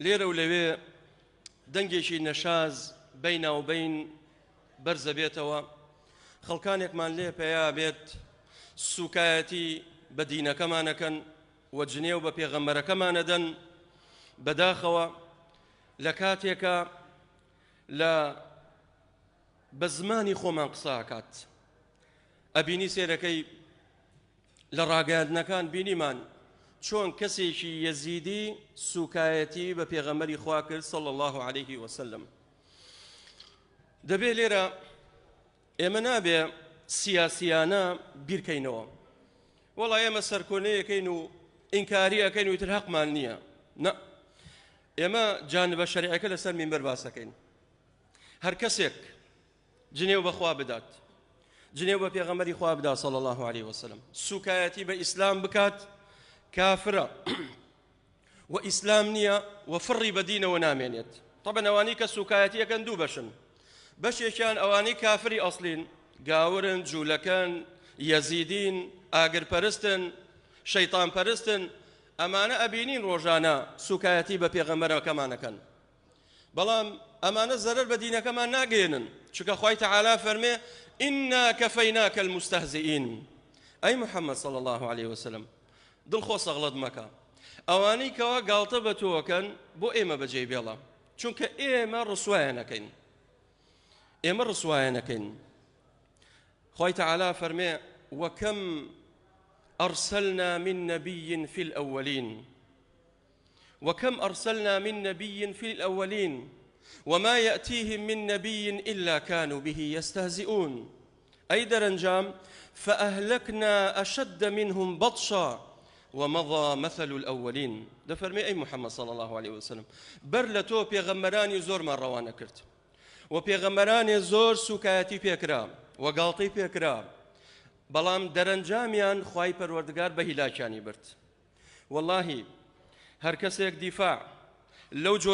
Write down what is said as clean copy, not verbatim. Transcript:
لێرە و لەوێ دەنگێکی نەشاز بەیناوبەین بەرزەبێتەوە، خەڵکانێکمان لێ پەیا بێت سوکایەتی بە دینەکەمان ئەکەن و جنێو بە پێغەمبەرەکەمان ئەدەن، بەداخەوە لە کاتێکا لە بە زمانی خۆمان قسە ئەکات ئەبینی سێرەکەی لە ڕاگەیاندنەکان بینیمان چۆن کەسێکی یەزیدی سوکایەتی بە پێغەمبەری خوا کرد صلی الله علیه وسلم. دەبێ لێرە ئێمە نابێ سیاسیانە بیرکەینەوە، وەڵا ئێمە سەرکۆنەیەکەین و ئینکاری ئەکەین و ئیتر هەقمان نییە. نا، ئێمە جانبە شەریعەکە لەسەر مینبەر باسەکەین. هەر کەسێک جنێو بە خوا بدات، جنێو بە پێغەمبەری خوا بدات صلی الله علیه وسلم، سوکایەتی بە ئیسلام بکات، کافرە و ئیسلام نییە و فڕی بە دینەوە نامێنێت. طبعا ئەوانەی کە سوکایەتی ئەکەن دوو بەشن، بەشێکیان ئەوانەی کافری ئەسلین، گاورن، جوولەکەن، یەزیدین، ئاگرپەرستن، شەیطان پەرستن، ئەمانە ئەبینین ڕۆژانە سوکایەتی بە پێغەمبەرەکەمانەکەن، بەڵام ئەمانە زەرەر بە دینەکەمان ناگەیەنن، چونکە خوای تەعالا فەرمێ ئینا کەفەیناکە المستهزئین. ئەی محەممەد صلی الله علیه وسلم دڵخۆ سەغڵەت مەکە، ئەوانەی کەوا گاڵتە بە تۆکەن بۆ ئێمە بەجێی بێڵە، چونکە ئێمە ڕسوایانەکەین، ئێمە ڕسوایانەکەین. خوای تەعالا فەرمێ وەکەم ئەرسەلنا من نەبی فی الأولین وكم أرسلنا من نبي في الأولين وما يأتيهم من نبي إلا كانوا به يستهزئون. أي درنجام فأهلكنا أشد منهم بطشا ومضى مثل الأولين. دەفەرمێ ئەی محەممەد صلی الله عليه وسلم بەر لە تۆ پێغەمبەرانی زۆرمان ڕەوانە کرد و پێغەمبەرانی زۆر سوکایەتی پێکرا و گاڵتەی پێکرا، بەڵام دەرەنجامیان خوای پەروەردگار بە هیلاکیانی برد. وەڵاهی هەر کەسێک دیفاع لەو جۆرە.